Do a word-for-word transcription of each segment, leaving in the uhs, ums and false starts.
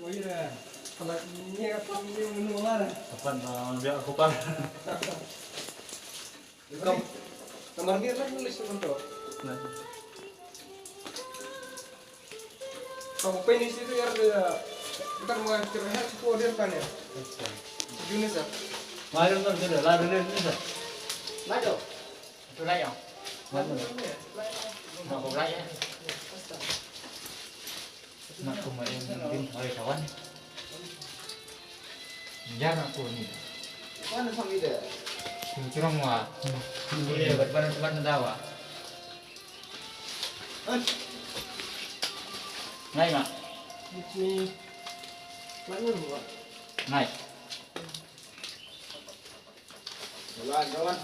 Oye, para niya kami menua. Kapan, uh, biar aku pan. Kam, kamar dia kan nulis tu kan tu. Nah. Kamu penis itu ya, dia bukan mau cerah itu dia kan ya. Jenis ya. Mari nonton dia, lari dia, jenis ya. Maju. Ito lang yun. Ano? Ano ko lang yan? Na ko mai din ay kawan. Diyan ako ni. Ano sa mida? Yung turang wa. Hindi ba ba na dawa. Ngai ma. It's me. Langan wa. Ngai. Wala, kawan.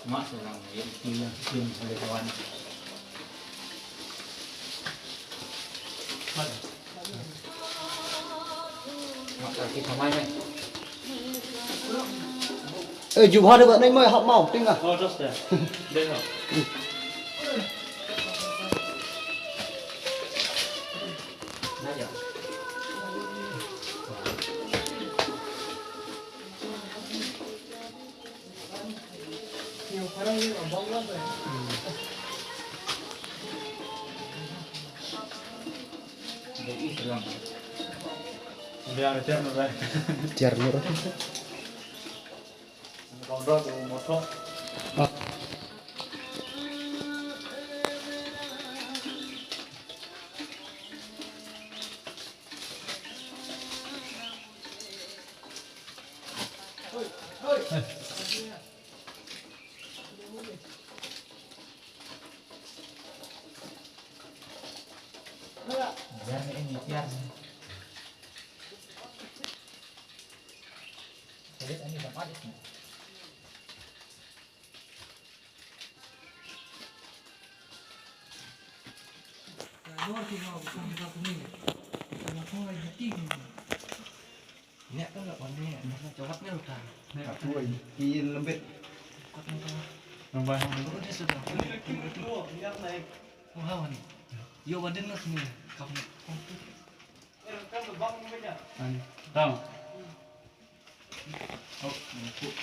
Mak, wala, yung tingnan, yung wala, kawan. Mak, kita main, main. Eh, jubha deh, Bak Nai, mai hap mau, tinggal. Oh, terus deh. Deh, hap. Nah, ya. Tiar nur. Ah. Biar ni, ini biar ni. Jadi ini dapat ni. Tang. Oh, empuk.